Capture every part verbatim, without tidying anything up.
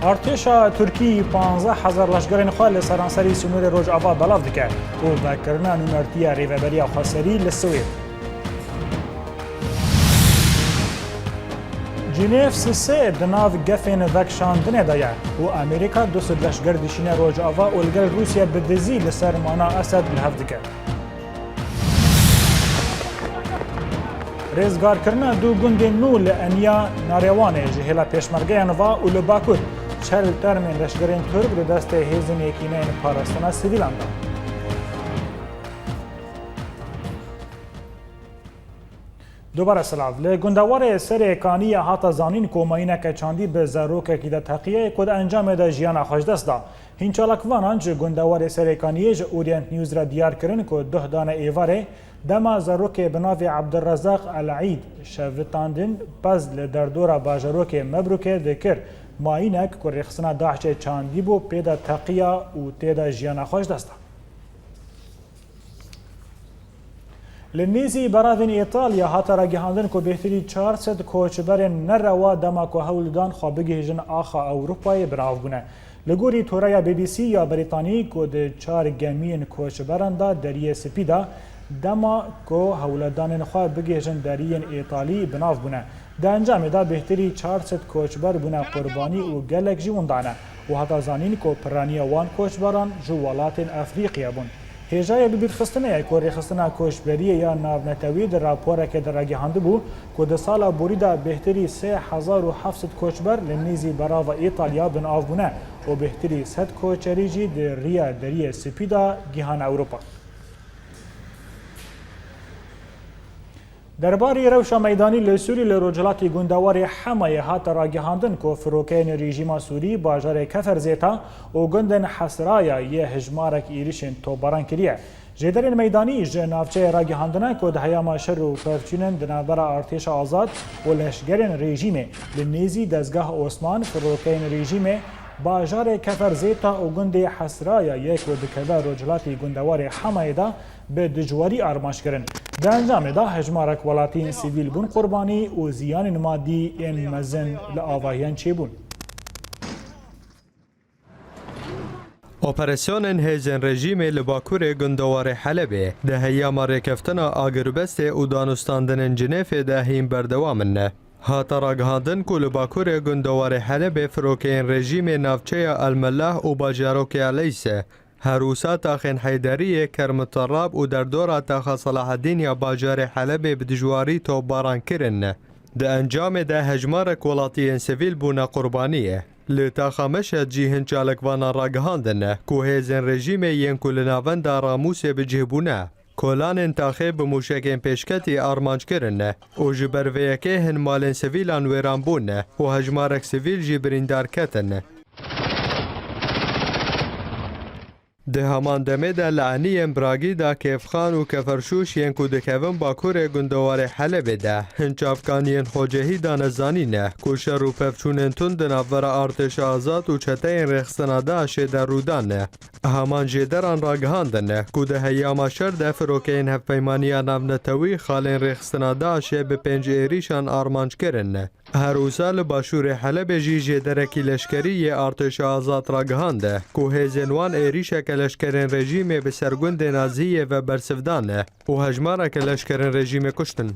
Artêşa Tirkî panzdeh hezar leşgerên xwe li seranserî sînorê Rojava belav dike û vekirina nûnertiya Rêveberiya Xweserî li Swêd. Cinêv sisê di nav gefên vekişandinê de ye û Amerîka du sed leşger dişîne Rojava û li gel Rûsya bi dizî li ser mana Esed li hev dike. Rêzgarkirina du gundên nû li Enya Narewanê ji hêla pêşmergeyan va û li Bakur çel termên leşgerên Tirk di destê hêzên yekîneyên parastina sivîlan de. Dubare silav. Li gundewarê Serê Kaniyê hate zanîn ku mayîneke çandî bi zarokekî de teqiye ku di encamê de jiyana xwe ji dest da. Hîn çalakvanan ji gundewarê Serê Kaniyê ji Orient News re diyar kirin ku duh dane êvarê dema zarokê bi navê Abdurrezaq El Eîd şevitandin pez li derdora bajarokê Mebrûkê dikir, mayînek ku rêxistina DAIŞê çandî bû pê de teqiya û tê de jiyana xwe ji dest da. Li nêzî beravên Îtalya hate ragihandin ku bêhtirî çar sed koçberên nerewa dema ku hewl didan xwe bigihîjin axa Ewropayê bi nav bûne. Li gorî toreya B B C ya Brîtanî ku di çar gemiyên koçberan de Deriyê Spî de dema ku hewledanên xwe bigihîjin deriyên Îtalî bi nav bûne. Di encamê de bêhtirî çar sed koçber bûne qurbanî û gelek jî winda ne û hate zanîn ku piraniya wan koçberan ji welatên Efrîqya bûn. Hêjayê bibîrxistinê ye ku rêxistina koçberiyê ya navnetewî di raporekê de ragihandibû ku di sala borî de bêhtirî sê hezar û heft sed koçber li nêzî berava Îtalya bi nav bûne û bêhtirî sed koçerî jî di riya Deriyê Spî de gihane Ewropa. Derbarî rewşa meydanî li Sûrî li rojhilatî gundewarê Hemayê hate ragihandin ku firokeyên rejîma Sûrî bajarê Kefer Zêta û gundên Hesraya yê hejmarek êrîşên topbaran kiriye. Jêderên meydanî ji navçeyê ragihandine ku di heyama şer û pevçûnên di navbera artêşa azad û leşgerên rejîmê li nêzî dezgah Osman firokeyên rejîmê bajarê Kefer Zêta û gundê Hesraya yê ku dikeve rojhilatî gundewarê Hemayê de bi dijwarî armanc kirin. Di encamê de hejmarek welatiyên sivîl bûn qurbanî û ziyanên madî yên mezin li avahiyan çêbûn. Operasyonên hêzên rejîmê li bakurê gundewarê Helebê di heyama rêkeftina agirbestê û danûstandinên Cinêfê de hîn berdewam in. Hate ragihandin ku li bakurê gundewarê Helebê firokeyên rejîmê navçeya El Melah û bajarokê Eleyse, her wisa taxên Heyderiyê, Kermitarab û derdora taxa Selahedîn ya bajarê Helebê bi dijwarî topbaran kirin. Di encamê de hejmarek welatiyên sivîl bûne qurbaniyê. Li taxa Meşhed jî hin çalakvanan ragihandin ku hêzên rejîmê yên ku li navenda Ramûsê bi cih bûne, kolanên taxê bi mûşekên pêşketî armanc kirin û ji ber vê yekê hin malên sivîlan wêran bûn û hejmarek sivîl jî birîndar ketin. Di heman demê de li Eniyên Bragî de Kêfxan û Keferşûş yên ku dikevin bakurê gundewarê Helebê de hin çavkaniyên xwecehî dane zanîn ku şer û pevçûnên tund di navbera artêşa azad û çeteyên rêxistina DAIŞê de rû dan. Heman jêderan ragihandin ku di heyama şer de firokeyên Hevpeymaniya Navnetewî xalên rêxistina DAIŞê bi pênc êrîşan armanc kirin. Her wisa li başûrê Helebê jî jêderekî leşkerî yê artêşa azad ragihand ku hêzên wan êrîşeke leşkerên rejîmê bi ser gundê Naziyê ve bersiv dan û hejmareke leşkerên rejîmê kuştin.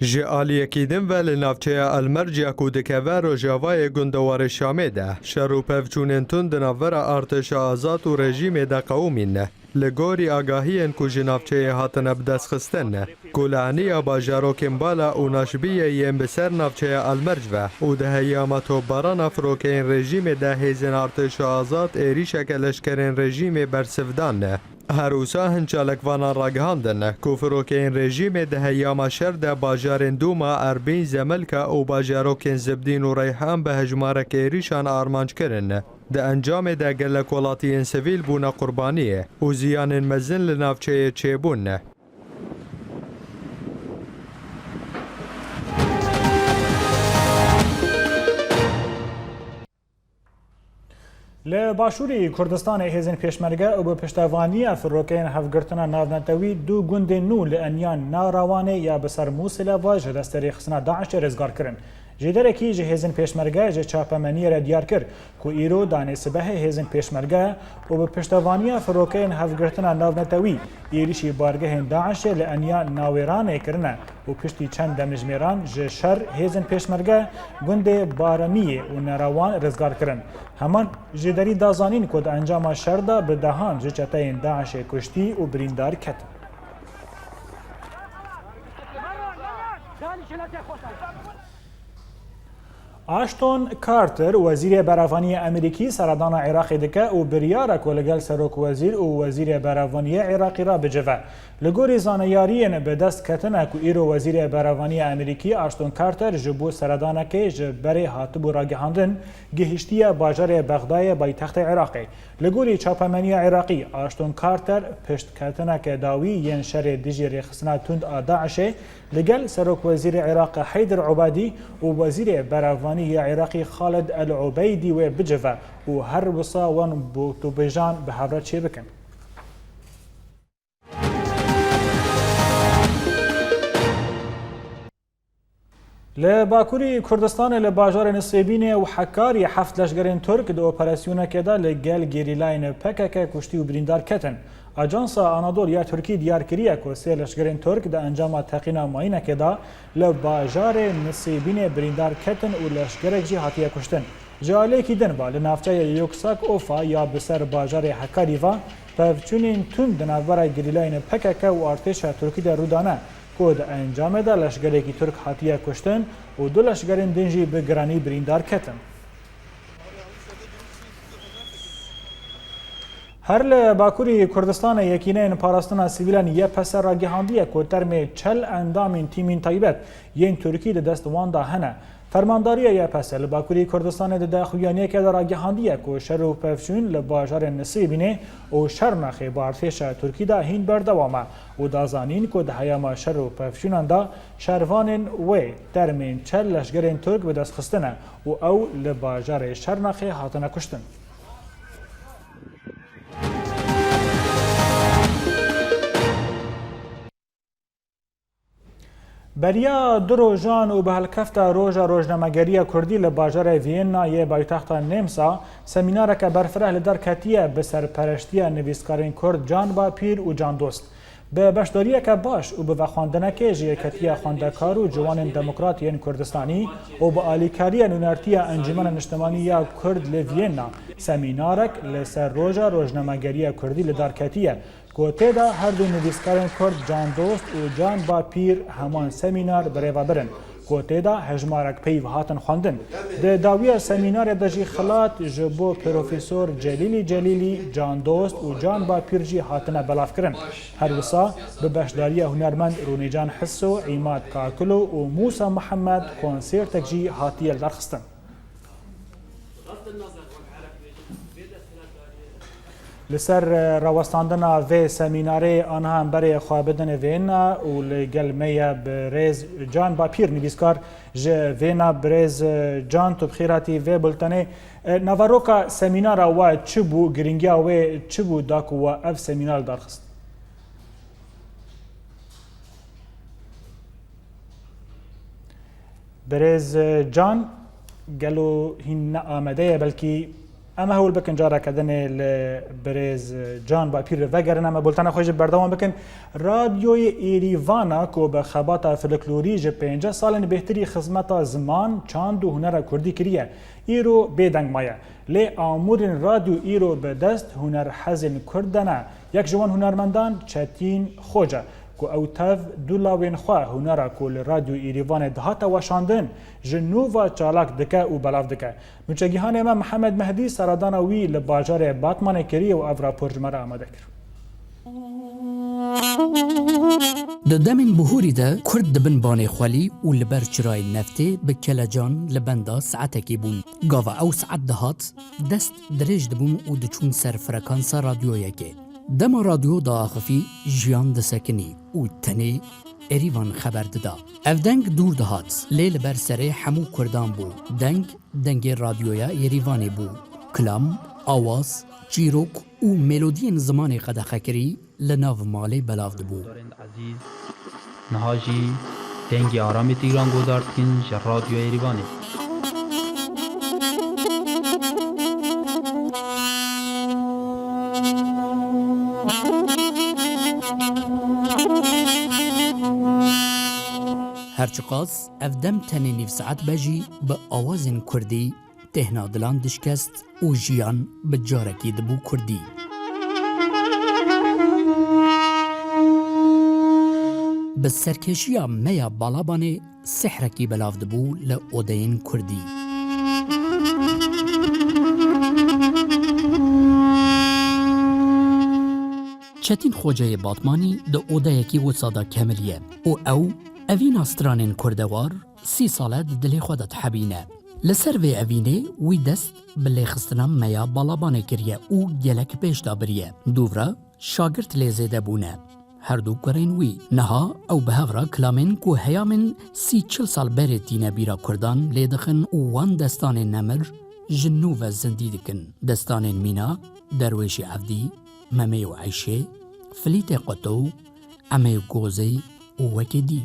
Ji aliyekî din ve li navçeya Elmerc ya ku dikeve rojavayê gundewarê Şamê de şer û pevçûnên tund di navbera artêşa azad û rejîmê de qewimîn. Li gorî agahiyên ku ji navçeyê hatine bidestxistin, ku li eniya bajarokên Bala û Naşbiyê yên bi ser navçeya Elmerc ve û di heyama topbarana firokeyên rejîmê de hêzên artêşa azad êrîşeke leşkerên rejîmê bersiv dan. Her wisa hin çalakvanan ragihandin ku firokeyên rejîmê di heyama şer de bajarên Dûma, Erbîn, Zemelka û bajarokên Zibdîn û Reyhan bi hejmarek êrîşan armanc kirin. Di encamê de gelek welatiyên sivîl bûne qurbaniyê û ziyanên mezin li navçeyê çêbûn. Li başûrî Kurdistanê hêzên pêşmerge û bi piştevaniya firokeyên Hevgirtina Navnetewî du gundên nû li Enyan Narawanê ya bi ser Mûsilê ve ji destê rêxistina DAIŞê rêzgar kirin. Jêderekî ji hêzên pêşmerge ji çapemeniyê re diyar kir ku îro danê sibehê hêzên pêşmerge û bi piştevaniya firokeyên hevgirtina navnetewî êrîşî bargehên DAIŞê li Enya Nawêranê kirine û piştî çend demjimêran ji şer hêzên pêşmerge gundê Baramiyê û Nerewan rizgar kirin. Heman jêderî da zanîn ku di encama şer de bi dehan ji çeteyên DAIŞê kuştî û birîndar ketin. Ashton Carter, wezîrê berevaniyê Amerîkî, seredana Iraqê dike û biryar e ku li gel serokwezîr û wezîrê berevaniyê Iraqî re bicive. Li gorî zaneyariyên bi dest ketine ku îro wezîrê berevaniyê Amerîkî Ashton Carter ji bo seredanekê ji berê hatibû ragihandin, gihiştiye bajarê Bexdayê paytextê Iraqê. Li gorî çapemeniya Iraqî, Ashton Carter piştketineke dawî yên şerê dijî rêxistina tund a DAIŞê li gel Serokwezîrê Iraqê Heyder Obadî û Wezîrê Berevanî yê Iraqî Xalid El Obeydî wê bicive û her wisa wan gotûbêjan bi hev re çêbikin. Li Bakurî Kurdistanê li bajarê Nisêbînê û Hekarî heft leşgerên Tirk di operasyonekê de li gel gerîlayên P K K kuştî û birîndar ketin. Ajansa Anadolu ya Tirkî diyar kiriye ku sê leşgerên Tirk di encama teqîna mayînekê de li bajarê Nisêbînê birîndar ketin û leşgerek jî hatiye kuştin. Ji aliyekî din ve li navçeyê Yuksak Ofa ya bi ser bajarê Hekarî ve pevçûnên tund di navbera gerîlayên P K K û artêşa Tirkî de rû dane ku di encamê de leşgerekî Tirk hatiye kuştin û du leşgerên din jî bi giranî birîndar ketin. Her li Bakurî Kurdistanê Yekîneyên Parastina Sivîlan Y P S ragihandiye ku termê çel endamên tîmên taybet yên Tirkî di dest wan de hene. Fermandariya Y P S li Bakurî Kurdistanê di daxuyaniyeke de ragihandiye ku şer û pevçûn li bajarên Nisêbînê û Şernaxê bi artêşa Tirkî de hîn berdewam e û da zanîn ku di heyama şer û pevçûnan de şervanên wê termên çel leşgerên Tirk bi dest xistine û ew li bajarê Şernaxê hatine kuştin. Beriya du rojan û bi helkefta Roja Rojnamegeriya Kurdî li bajarê Viyena yê paytexta Nemsa semînareke berfireh li dar ketiye bi serpereştiya nivîskarên Kurd Can Bapîr û Can Dost. Bi beşdariyeke baş û bi vexwendinekê ji Yeketiya Xwendekar û Ciwanên Demokrat yên Kurdistanî û bi alîkariya Nûnertiya Encûmena Niştimanî ya Kurd li Viyena semînarek li ser Roja Rojnamegeriya Kurdî li dar ketiye. Ku tê de her du nivîskarên Kurd Can Dost û Can Bapîr heman semînar bi rê ve birin, ku tê de hejmarek peyv hatin xwendin. Di dawiya semînarê de jî xelat ji bo Profesor Celîlî Celîlî, Can Dost û Can Bapîr jî hatine belavkirin. Her wisa bi beşdariya hunermend Rûnîcan Hiso, Îmad Kakilo û Mûsa Mihemed konsertek jî hatiye lidarxistin. Li ser, e, rawestandina vê semînarê aniha em berê xwe bidin Vêna û li gel me ye birêz Can Bapîr, nivîskar ji Vêna. Birêz, e, Can, tu bi xêr hatî vê bultenê. E, naveroka semînara we çi bû? Girîngiya wê çi bû da ku we ev semînar li dar xist? Birêz Can, gelo hîn ne amade ye, belkî em ê hewl bikin careke dinê li birêz Can Bapîr vegerin, em ê bultena xwe jî berdewam bikin. Radyoyê Êrîvana ku bi xebata folklorî ji pêncî salên bêhtirî xizmeta ziman, çand û hunera kurdî kiriye, îro bêdeng maye. Lê amûrên radyo îro bi dest hunerhezên kurd de ne. Yek ji wan hunermendan Çetîn Xoc e, ku ew tev du lawên xwe hunera ku li Radyo Êrîvanê dihate weşandin, ji nû ve çalak dike û belav dike. Nûçegîhanê me Mihemed Mehdî seredana wî li bajarê Batmanê kiriye û ev rapor ji me re amade kir. Di demên bihûrî de kurd di bin banê xwelî û li ber çirayên neftê bi kelecan li benda saetekê bûn. Gava ew saet dihat, dest dirêj dibûn û diçûn ser frekansa radyoyekê. Dema radyo diaxifî, jiyan disekinî û tenê Êrîvan xeber dida. Ev deng dûr dihat, lê li ber serê hemû kurdan bû. Deng, dengê radyoya Êrîvanê bû. Kilam, awaz, çîrok û melodiyên zimanê qedexekirî li nav malê belav dibû. Niha jî Dengê Aramê Tîgran guhdar dikin ji Radyoya Êrîvanê. Her çiqas ev dem tenê nîv saet be jî, bi awazên kurdî têhna dilan dişkest û jiyan bi carekî dibû kurdî. Bi serkêşiya Meya Balabanê sihrekî belav dibû li odeyên kurdî. Çetîn Xoceyê Batmanî di odeyekî wisa de kemiliye û ew evîna stranên kurdewar sî sal e di dilê xwe de dihebîne. Li ser vê evînê wî dest bi lêxistina Meya Balabanê kiriye û gelek pêş de biriye. Dûvra şagirt lê zêde bûne. Her du kurên wî. Niha ew bi hev re kilamên ku heyamên sî çil sal berê tîne bîra kurdan lê dixin û wan destanên nemir ji nû ve zindî dikin. Destanên mîna, Derwêşî Evdî, Memê û Eyşê, Filîtê Qeto, Emê û Gozê û wekî dî.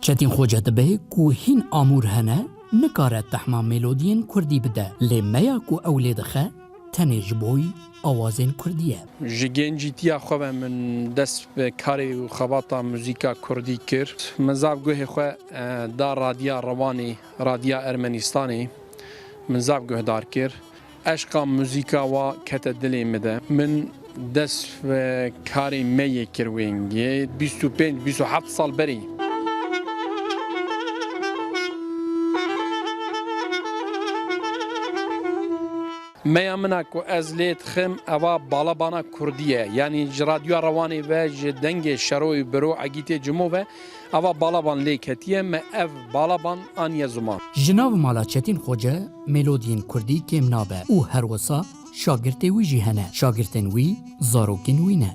Çetîn Xoce dibe ku hîn amûr hene, nikare tehma melodiyên kurdî bide, lê Meya ku ew lê dixe, tenê ji boy awazên kurdî ye. Ji gencîtiya xwe ve min dest bi karê û xebata muzîka kurdî kir. Min zaf guhê xwe, e, da radiya Rewanê, radiya Ermenistanê. Min zaf guhdar kir. Eşqa muzîka wa kete dilê min de. Min dest bi karê me yê kir wêngê. Bîst û pênc, bîst û heft sal berî. Meya min a ku ez lê dixim, eva balabana kurdî ye. Yanî ji Radyoya Rewanê ve, ji dengê Şeroyê Biro Egîtê Cimo ve, eva balaban lê ketiye, me ev balaban aniye ziman. Ji nav mala Çetîn Xoce, melodiyên kurdî kêm nabe û her wisa şagirtê wî jî hene. Şagirtên wî zarokên wî ne.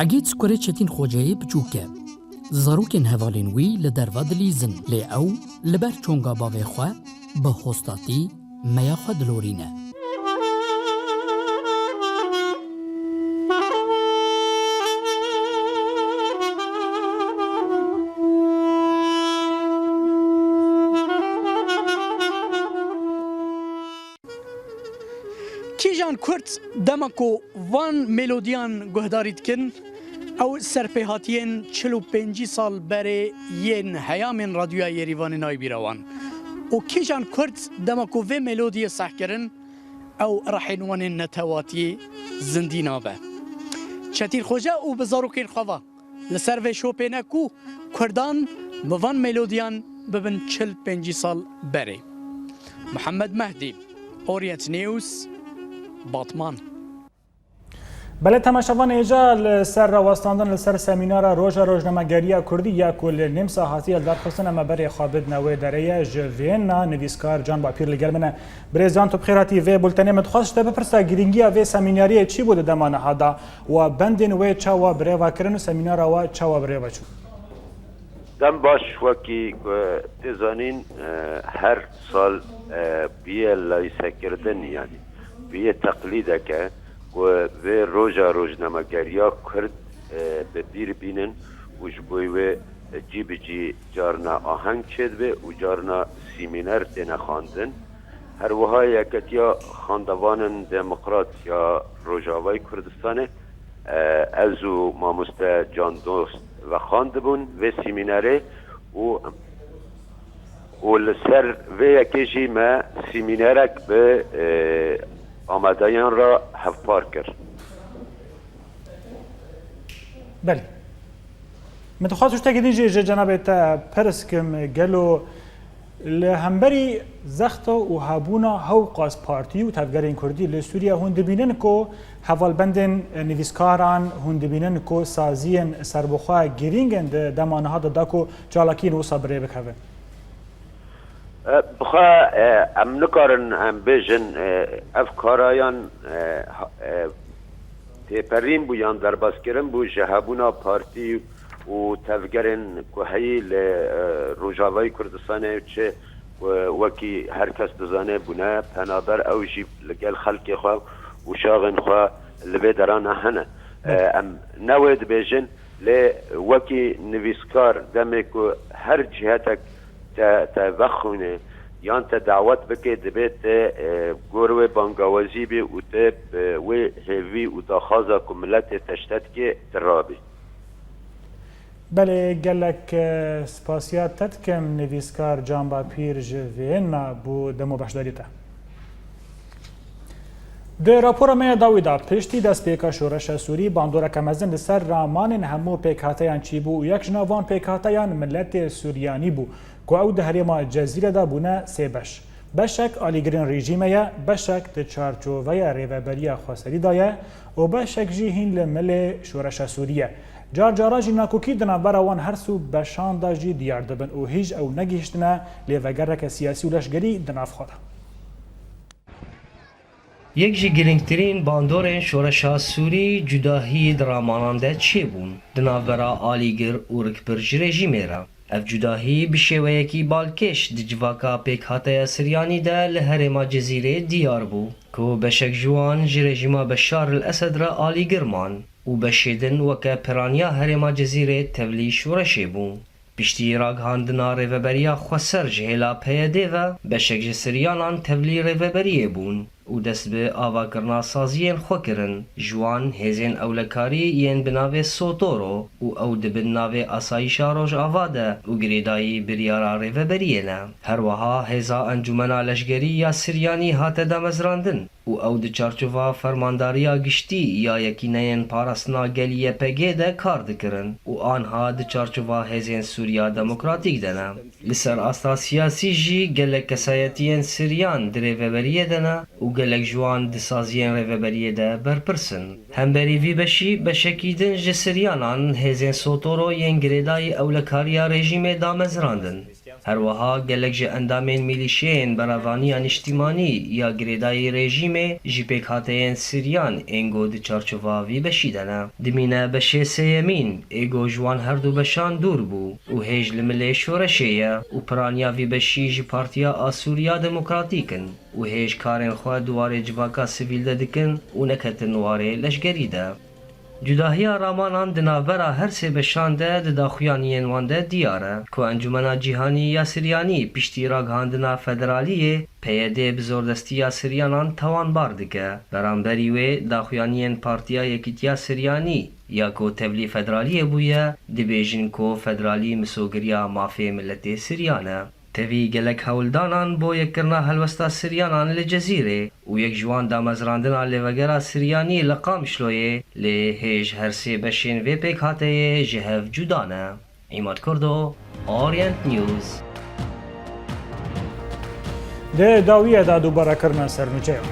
Egît kurê Çetîn Xoceyê biçûk e. Zarokên hevalên wî li derve dilîzin, lê ew li ber çonga bavê xwe bi hostatî meya xwe dilorîne. Kîjan Kurd dema ku van melodiyan guhdarî dikin, ew serpêhatiyên çil û pêncî sal berê yên heyamên Radyoya Yerîvanê nayê bîra wan. Û kîjan Kurd dema ku vê melodiyê seh kirin, ew rehên wan ên netewatiyê zindî nabe. Çetîn Xoce û bi zarokên xwe ve li ser vê şopê ne ku Kurdan bi van melodiyan bibin çil pêncî sal berê. Mihemed Mehdî, Orient News, Batman. Belê temaşevan, êca li ser rawestandin li ser semînara Roja Rojnamegeriya Kurdî ya ku li Nîmsa hatiye lidarxistin, em ê berê xwe bidine wê derê ye. Ji Viyena nivîskar Can Bapîr li gel min e. Birêz Can, tu bi xêr hatî vê bultenê. Min dixwest ji te bipirsa, girîngiya vê semînariyê çi bû di dema niha de? Wa bendên wê çawa birêva kirin û semînara we çawa birêva çû? Dem baş, wekî ku tê zanîn, e, her sal, e, bûye layîsekirdin, yanî bûye teqlîdeke ku vê roja rojnamegeriya Kurd, e, bi bîr bînin û ji bo wê cî bi cî carna aheng çêdibe û carna semîner têne xwendin. Her wiha Yeketiya Xandevanin Demokrat ya Rojavayê Kurdistanê, e, ez û mamoste Can Dost vexwendibûn vê semînerê û, û li ser vê yekê jî me semînerek bi, e, amadeyan re hevpar kir. Belê. Min dixwest tiştekî din jî ji cenabê te pirs kim, gelo li hemberî zexta û hebûna hewqas partî û tevgerên kurdî li Sûriye hûn dibînin ku hevalbendên nivîskaran, hûn dibînin ku saziyên serbixwe girîng in di dema niha de da ku çalakiyên wisa bi rê bikevin? E, bi xwe, e, em nikarin em bêjin, e, ev karayan, e, ha-, e, têperîn bû yan derbaskirin bû ji hebûna partî û tevgerên ku heyî li, e, Rojavayê Kurdistanê çi ku wekî her kes dizane bûne penaber, ew jî li gel xelkê xwe û şaxên xwe li vê derana hene. E, Belê. Em ne wê dibêjin, lê wekî nivîskar demê ku her cihetek te, te vexwîne yan te dawet bike, dibê te, e, gor wê bangawazî bî û te bi wê hêvî û daxwaza ku miletê te ji te dike, tu rabî. Belê, gelek, e, spasiya te dikim, nivîskar Can Bapîr, ji vê me bo dem û beşdarî te. Di rapora me ya dawî de, piştî destpêka şoreşa Sûrî, bandoreke mezin li ser ramanên hemû pêkhateyan çîbû û yek ji nav van pêkhateyan miletê Suryanî bû, ku ew di herêma Cezîre de bûne sê beş. Beşek alîgirên rejîmê ye, beşek di çarçoveya rêveberiya xweserî de ye û beşek jî hîn li milê şoreşa Sûrî ye. Car caran jî nakokî di navbera wan her sê beşan de jî diyar dibin û hîj ew negihiştine lêvegereke siyasî û leşgerî di nav xwe de. Yek ji girîngtirîn bandorên şoreşa Sûrî cudahî di ramanan de çêbûn di navbera alîgir û rikpir ji rejîmê re. Ev cudahî bi şêweyekî balkêş di civaka pêkhateya Siryanî de li herêma Cizîrê diyar bû, ku beşek ji wan ji rejîma Beşar el Esed re alîgir man û beşê din weke piraniya herêma Cizîrê tevlî şoreşê bûn. Piştî ragihandina Rêveberiya Xweser ji hêla P Y D ve, beşek ji Siryanan tevlî rêveberiyê bûn û dest bi avakirina saziyên xwe kirin. Ji wan hêzên ewlekarî yên bi navê Sotoro û ew di bin navê Asayîşa Rojava de û girêdayî biryara rêveberiyê ne. Her wiha hêza Encûmena Leşgerî ya Siryanî hate damezrandin û ew di çarçova Fermandariya Giştî ya Yekîneyên Parastina Gelî Y P G de kar dikirin û anha di çarçova Hêzên Sûriya Demokratîk de ne. Li ser asta siyasî jî gelek kesayetiyên Siryan di rêveberiyê de ne û gelek ji wan di saziyên rêveberiyê de berpirs in. Hemberî vî beşî, beşekî din ji Siryanan hêzên Sotoro yên girêdayî ewlekariya rejîmê damezrandin. Her wiha gelek ji endamên mîlîşeyên Berevaniya Niştîmanî ya girêdayî rejîmê jî pêkhateyên Siryan ên ku di çarçova vî beşî de ne. Dimîne beşê sêyemîn, ê ku ji wan her du beşan dûr bû û hêj li milê şoreşê ye û piraniya vî beşî ji Partiya Asûriya Demokratîk in û hêj karên xwe di warê civaka sivîl de dikin û neketin warê leşgerî de. Cudahiya ramanan di navbera her sê beşan de di daxuyaniyên wan de diyar e, ku Encûmena Cîhanî ya Siryanî piştî ragihandina federaliyê, P Y D bi zordestiya Siryanan tawanbar dike. Beramberî wê, daxuyaniyên Partiya Yekîtiya Siryanî ya ku tevlî federaliyê bûye, dibêjin ku federalî misogiriya mafê miletê Siryan e. Tevî gelek hewldanan bo yekkirina helwesta Siryanan li Cezîrê û yek ji wan damezrandina lêvegera Siryanî li Qamişloyê, lê hêj her sê beşên vê pêkhateyê ji hev cuda ne. Îmad Kurdo, Orient News. Di dawiyê de dubare kirine sernûçeyan.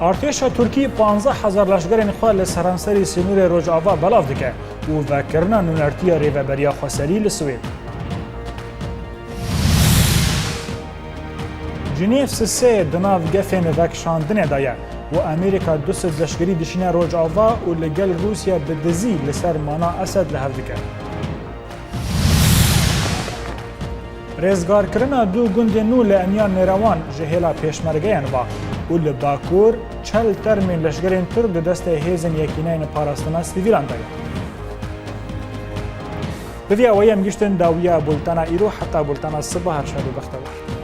Artêşa Tirkî panzdeh hezar leşgerên xwe li seranserî sînorê Rojava belav dike û vekirina nûnertiya Rêveberiya Xweserî li Swêd. Cinêv sisê di nav gefên vekişandinê de ye û Amerîka du sed leşkerî dişîne Rojava û li gel Rûsya bi dizî li ser mana Esed li hev dike. Rêzgarkirina du gundên nû li Eniya Nêrewan ji hêla pêşmergeyan ve û li Bakur çel termên leşgerên Tirk di destê hêzên Yekîneyên Parastina Sivîlan de ye. Bi vî awayî em giştin dawiya bultena îro, heta bultena siba her şad û bextewar.